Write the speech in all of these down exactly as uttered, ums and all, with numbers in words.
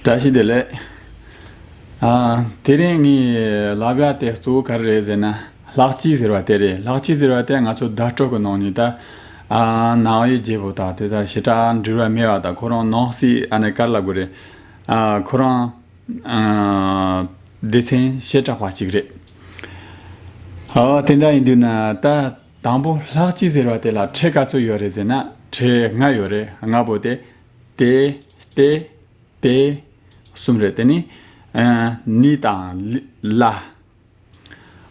བཀྲ་ཤིས་བདེ་ལེགས། ཨ། དེ་རིང་ངས་ལབ་ཡ་དེ་གཙོ་བོ་ག་རེ་རེད་ཟེར་ན། ལྷག་བཅས་ཟེར་བ་དེ་རེད། ལྷག་བཅས་ཟེར་བ་དེ་ང་ཚོ་བརྡ་སྤྲོད་ཀྱི་ནང་ནས་ད། ཨ། ནང་པའི་རྒྱལ་པོ་དང་དེ་དང་བྱེ་བྲག་འབྲེལ་བ་མེད་པ་དང་ཁོ་རང་ནང་གསེས་ཨ་ནི་ག་རེ་ལབ་དགོས་རེད། ཨ། ཁོ་རང་། ཨ། སྡེ་ཚན་བྱེ་བྲག་པ་གཅིག་རེད། ཨ། དེ་འདྲ་ཡིན་དུས་ན་ད་དང་པོ་ལྷག་བཅས་ཟེར་བ་དེ་ལ་ཕྲད་ག་ཚོད་ཡོད་རེད་ཟེར་ན། ཕྲད་ལྔ་ཡོད་རེད། ལྔ་པོ་དེ། ཏེ། སྟེ། དེ་གསུམ་རེད། དེ་ནི། ཨ། ནི་དང་ལ།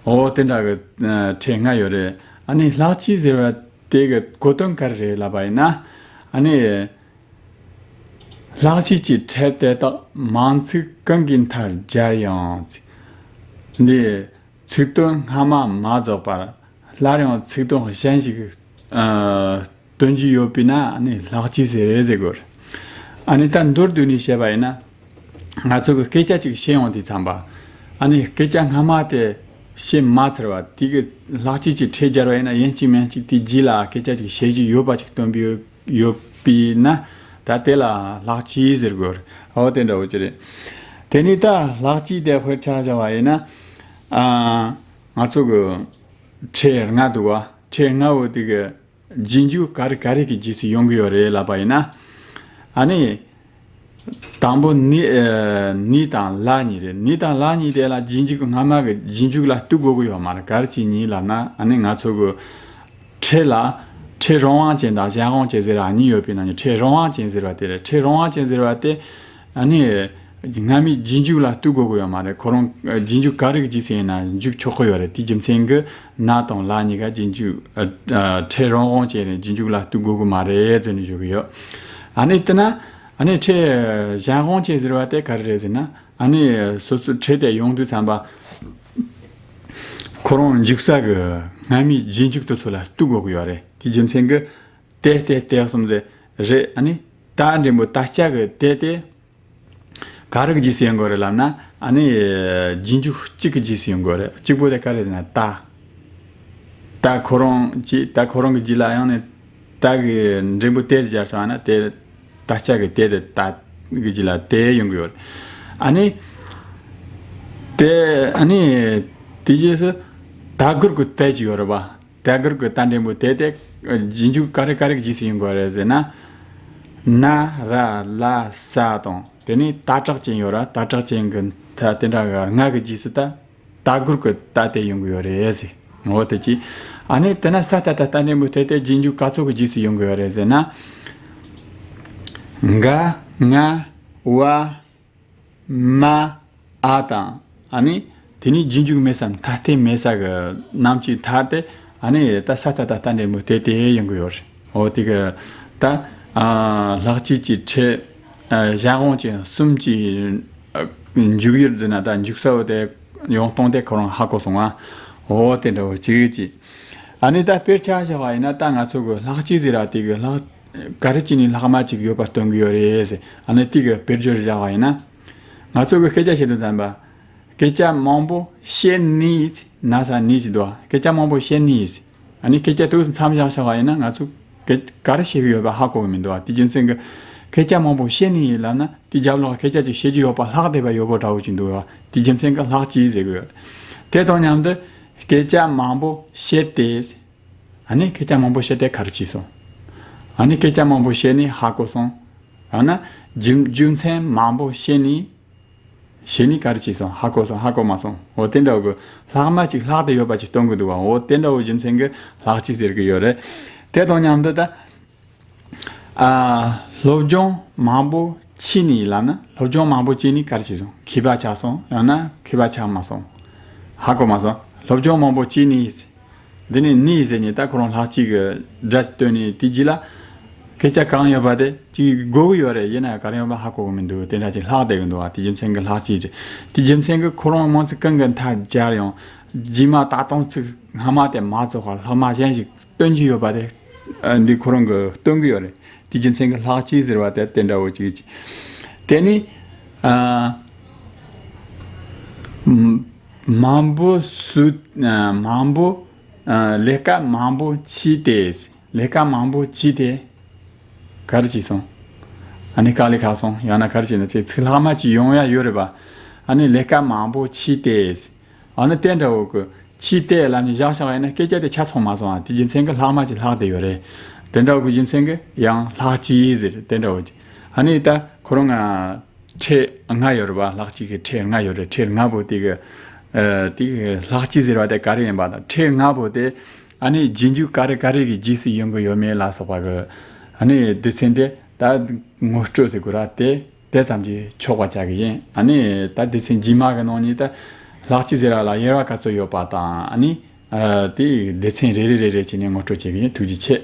འོ་དེ་འདྲ་གི། ཨ། ཕྲད་ལྔ་ཡོད་རེད། ཨ་ནི་ལྷག་བཅས་ཟེར་བ་དེ་གི་གོ་དོན་ག་རེ་རེད་ལབ་པ་ཡིན་ན། ཨ་ནི་ལྷག་བཅས་ཀྱི་ཕྲད་དེ་དག་མང་ཚིག་གང་གི་མཐར་སྦྱར་ཡང་། འདི་ཚིག་དོན་སྔ་མ་མ་རྫོགས་པར་སླར་ཡང་ཚིག་དོན་གཞན་ཞིག་ཨ། སྟོན་གྱི་ཡོད་པས་ན་ཨ་ནི་ལྷག་བཅས་ཟེར་རེད་ཟེར་དགོས་རེད། ཨ་ནི་ད་མདོར་བསྡུས་ནས་བཤད་པ་ཡིན་ན། ང་ཚོ་གི་སྐད་ཆ་ཅིག་བཤད་ཡོང་དུས་ཙམ་པ། ཨ་ནི་སྐད་ཆ་སྔ་མ་དེ་བཤད་མ་ཚར་བ་དེ་གི་ལྷག་བཅས་ཀྱི་ཕྲད་སྦྱར་བ་ཡིན་ན། ཡིན་གཅིག་མིན་གཅིག་དེའི་རྗེས་ལ་སྐད་ཆ་ཅིག་བཤད་རྒྱུ་ཡོད་པ་ཅིག་སྟོན་པའི་ཡོད་པས་ན། ད་དེ་ལ་ལྷག་བཅས་ཟེར་དགོས་རེད། འོ་དེ་འདྲ་བོ་ཅིག་རེད། དེ་ནི་ད་ལྷག་བཅས་དེ་དཔེར་ཆ་བཞག་པ་ཡིན་ན། ཨ། ང་ཚོ་གི་ཕྲད་ལྔ་འདུག་བ། ཕྲད་ལྔ་བོ་དེ་གི་རྗེས་འཇུག་ག་རེ་ག་རེ་གི་རྗེས་སུ་ཡོང་གི་ཡོད་རེད་ལབ་པ་ཡིན་ན། ཨ་ནི། དང་པོ་ནི། ཨ། ནི་དང་ལ་གཉིས་རེད། ནི་དང་ལ་གཉིས་དེ་ལ་རྗེས་འཇུག་སྔ་མ་གི་རྗེས་འཇུག་ལ་གཏུག་དགོས་ཀྱི་ཡོད་མ་རེད། ག་རེ་བྱས་ནས་ལབ་ན། ཨ་ནི་ང་ཚོ་གི་ཕྲད་ལ་ཕྲད་རང་དབང་ཅན་དང་གཞན་དབང་ཅན་ཟེར་བ་གཉིས་ཡོད་པའི་ནང་ནས་ཕྲད་རང་དབང་ཅན་ཟེར་བ་དེ་རེད། ཕྲད་རང་དབང་ཅན་ཟེར་བ་དེ། ཨ་ནི། སྔ་མའི་རྗེས་འཇུག་ལ་གཏུག་དགོས་ཀྱི་ཡོད་མ་རེད། ཁོ་རང་རྗེས་འཇུག་ག་རེ་གི་རྗེས་སུ་ཡིན་ན་འཇུག་ཆོག་གི་ཡོད་རེད། དེའི་རྒྱུ་མཚན་གྱིས་ན་དང་ལ་གཉིས་ཀ་རྗེས་འཇུག་ཨ། ཨ། ཕྲད་རང་དབང་ཅན་རེད། རྗེས་འཇུག་ལ་གཏུག་དགོས་ཀྱི་མ་རེད་ཟེར་ནས་ཞུ་གི་ཡོད། ཨ་ནི་དེ་ན། ཨ་ནི་ཕྲད་གཞན་དབང་ཅན་ཟེར་བ་དེ་ག་རེ་རེད་ཟེར་ན། ཨ་ནི་སོ་སོའི་ཕྲད་དེ་ཡོང་དུས་ཙམ་པ། ཁོ་རང་འཇུག་ས་གི་སྔ་མའི་རྗེས་འཇུག་དེ་ཚོ་ལ་གཏུག་དགོས་ཀྱི་ཡོད་རེད། དེའི་རྒྱུ་མཚན་གྱིས་ཏེ་སྟེ་དེ་གསུམ་རེད། རེད། ཨ་ནི་ད་འགྲེང་བུ་ད་ལྕགས་ཀྱི་དེ་དེ། ག་རེ་གི་རྗེས་སུ་ཡོང་དགོས་རེད་ལབ་ན། ཨ་ནི་རྗེས་འཇུག་གཅིག་གི་རྗེས་སུ་ཡོང་དགོས་རེད། གཅིག་པོ་དེ་ག་རེ་ཟེར་ན་ད། ད་ཁོ་རང་གི། ད་ཁོ་རང་གི་རྗེས་ལ་ཡང་ནས་ད་གི་འགྲེང་བུ་དེ་སྦྱར་སོང་ན། དེ་ད་ལྕགས་ཀྱི་དེ་དེ་ད་གི་རྗེས་ལ་དེ་ཡོང་གི་ཡོད་རེད། ཨ་ནི་དེ། ཨ་ནི་དེ་རྗེས་སུ་ད་གུར་གི་དེ་ཅིག་ཡོད་རེད་པ། ད་གུར་གི་ད་འགྲེང་བུ་དེ་དེ་རྗེས་འཇུག་ག་རེ་ག་རེ་གི་རྗེས་སུ་ཡོང་དགོས་རེད་ཟེར་ན། ན་ར་ལ་ས་དང་། དེ་ནས་ད་དྲག་ཅན་ཡོད་ར། ད་དྲག་ཅན་གྱི་ད་དེ་འདྲ་གི་ལྔ་གི་རྗེས་སུ་ད་ད་གུར་གི་ད་དེ་ཡོང་གི་ཡོད་རེད་ཟེར། འོ་དེ་ཅི། ཨ་ནི་དེ་ན་ས་ད་ད་ད་འགྲེང་བུ་དེ་དེ་རྗེས་འཇུག་ག་ཚོད་གི་རྗེས་སུ་ཡོང་གི་ཡོད་རེད་ཟེར་ན། འགའ། ང་། བ། མ། འ་དང་། ཨ་ནི་དེ་ནི་རྗེས་འཇུག་མེད་ས། མཐའ་བརྟེན་མེད་ས་གི་རྣམ་གཅིག་མཐར་ཏེ། ཨ་ནི་ད་ས་ད་ད་ལྟ་འདྲེ་མོ་དེ་དེ་ཡོང་གི་ཡོད་རེད། འོ་དེ་གི་ད་ཨ་ལྷག་བཅས་ཀྱི་ཕྲད་ཨ་གཞན་དབང་ཅན་གསུམ་གྱི་ཨ་འཇུག་ཡུལ་འདི་ན་ད་འཇུག་ས་བོ་དེ་ཡོང་སྟངས་དེ་ཁོ་རང་ཧ་གོ་སོང་ང་། འོ་དེ་འདྲ་བོ་ཅིག་ཅིག་ཨ་ནི་ད་དཔེར་ཆ་བཞག་པ་ཡིན་ན། ད་ང་ཚོ་གི་ལྷག་བཅས་ཟེར་བ་དེ་གི་ལྷག་ག་རེ་བྱས་ནས་ལྷག་མ་གཅིག་ཡོད་པ་སྟོན་གི་ཡོད་རེད་ཟེར། ཨ་ནི་དེ་གི་དཔེར་བརྗོད་བཞག་པ་ཡིན་ན། ང་ཚོ་གི་སྐད་ཆ་བཤད་དུས་ཙམ་པ། སྐད་ཆ་མང་པོ་བཤད་ནས། ན་ས་ནས་ཀྱི་འདུག་སྐད་ཆ་མང་པོ་བཤད་ནས། ཨ་ནི་སྐད་ཆ་དུས་མཚམས་བཞག་བཞག་པ་ཡིན་ན། ང་ཚོ་ག་ག་རེ་བཤད་གི་ཡོད་པ་ཧ་གོ་གི་མི་འདུག་དེ་རྒྱུ་མཚན་གི་སྐད་ཆ་མང་པོ་བཤད་ནས་ལབ་ན། དེ་རྒྱབ་ལོགས་སྐད་ཆ་ཅིག་བཤད་རྒྱུ་ཡོད་པ་ལྷག་བསྡད་པ་ཡོད་པོ་འདྲ་བོ་ཅིག་འདུག་དེ་རྒྱུ་མཚན་གི་ལྷག་བཅས་ཟེར་གི་ཡོད། དེ་དང་མཉམ་དུ་སྐད་ཆ་མང་པོ་བཤད་དེ། ཨ་ནི་སྐད་ཆ་མང་པོ་བཤད་དེ་ག་རེ་བྱས་སོང་། ཨ་ནི་སྐད་ཆ་མང་པོ་བཤད་ནས་ཧ་གོ་སོང་། ཡང་ན་རྒྱུ་རྒྱུ་མཚན་མང་པོ་བཤད་ནས། བཤད་ནས་ག་རེ་བྱས་སོང་། ཧ་གོ་སོང་། ཧ་གོ་མ་སོང་། འོ་དེ་འདྲ་བོ་གི་ལྷག་མ་ཅིག་ལྷག་སྟེ་ཡོད་པ་ཅིག་སྟོན་གི་འདུག་བ། འོ་དེ་འདྲ་བོ་རྒྱུ་མཚན་གི་ལྷག་བཅས་ཟེར་གི་ཡོད་རེད། དེ་དང་མཉམ་དུ་ད། ཨ། སློབ་སྦྱོང་མང་པོ་བྱས་ནས་ལབ་ན། སློབ་སྦྱོང་མང་པོ་བྱས་ནས་ག་རེ་བྱས་སོང་། མཁས་པ་ཆགས་སོང་། ཡང་ན་མཁས་པ་ཆགས་མ་སོང་། ཧ་གོ་མ་སོང་། སློབ་སྦྱོང་མང་པོ་བྱས་ནས། འདི་ནས་ནས་ཟེར་ནས་ད་ཁོ་རང་ལྷག་བཅས་ཀྱི་སྒྲ་བཏོན་ནས། དེ་རྗེས་ལ་སྐད་ཆ་གང་ཡོད་པ་དེ་ཅིག་གོ་གི་ཡོད་རེད། ཡིན་ན་ཡང་ག་རེ་ཡོད་པ་ཧ་གོ་གི་མི་འདུག་དེ་འདྲ་ཅིག་ལྷག་བསྡད་གི་འདུག་བ། དེ་རྒྱུ་མཚན་གྱི་ལྷག་བཅས་ཅིག་དེ་རྒྱུ་མཚན་གྱི་ཁོ་རང་མང་ཚིག་གང་གི་མཐར་སྦྱར་ཡང་། རྗེས་མ་ད་དུང་ཚིག་སྔ་མ་དེ་མ་རྫོགས་པར་ལྷག་མ་གཞན་ཞིག་སྟོན་གྱི་ཡོད་པ་དེ། ཨ། འདི་ཁོ་རང་གི་སྟོན་གྱི་ཡོད་རེད། དེ་རྒྱུ་མཚན་གྱི་ལྷག་བཅས་ཟེར་བ་དེ་དེ་འདྲ་བོ་ཅིག་ཅིག་དེ་ནི། ཨ། མ་མང་པོ་སུ། ཨ། མང་པོ། ཨ། ལས་ཀ་མང་པོ་བྱས་ཏེ། ལས་ཀ་མང་པོ་བྱས་ཏེ། ག་རེ་བྱས་སོང་། ཨ་ནི་དཀའ་ལས་ཁག་སོང་། ཡང་ན་ག་རེ་བྱས་ན་ཅིག་ཚིག་ལྷག་མ་ཅིག་ཡོང་ཡ་ཡོད་རེད་པ། ཨ་ནི་ལས་ཀ་མང་པོ་བྱས་ཏེ། ཨ་ནི་དེ་འདྲ་བོ་གི་བྱས་ཏེ་ལབ་ནས་བཞག་བཞག་ཡིན་ན་སྐད་ཆ་དེ་ཆ་ཚང་མ་སོང་། ཨ་དེ་རྒྱུ་མཚན་གི་ལྷག་མ་ཅིག་ལྷག་བསྡད་ཡོད་རེད། དེ་འདྲ་བོ་གི་རྒྱུ་མཚན་གི་ཡང་ལྷག་བཅས་ཟེར་དེ་འདྲ་བོ་ཅིག་ཨ་ནི་ད་ཁོ་རང་ང་ཕྲད་ལྔ་ཡོད་རེད་པ། ལྷག་བཅས་ཀྱི་ཕྲད་ལྔ་ཡོད་རེད། ཕྲད་ལྔ་པོ་དེ་གི་ཨ་དེ་གི་ལྷག་བཅས་ཟེར་བ་དེ་ག་རེ་ཡིན་པ་དང་། ཕྲད་ལྔ་པོ་དེ་ཨ་ནི་རྗེས་འཇུག་ག་རེ་ག་རེ་གི་རྗེས་སུ་ཡོང་གི་ཡོད་མེད་ལ་སོགས་པ་གི་ཨ་ནི་སྡེ་ཚན་དེ་ད་ངོ་སྤྲོད་ཟེར་དགོས་ར། དེ་དེ་ཙམ་གྱིས་ཆོག་པ་བྱ་གི་ཡིན། ཨ་ནི་ད་སྡེ་ཚན་རྗེས་མ་གི་ནང་ནས་ད་ལྷག་བཅས་ཟེར་བ་ལ་དབྱེ་བ་ག་ཚོད་ཡོད་པ་དང་། ཨ་ནི་ཨ་དེ་སྡེ་ཚན་རེ་རེ་རེ་རེ་བྱས་ནས་ངོ་སྤྲོད་བྱེད་གི་ཡིན། ཐུགས་རྗེ་ཆེ།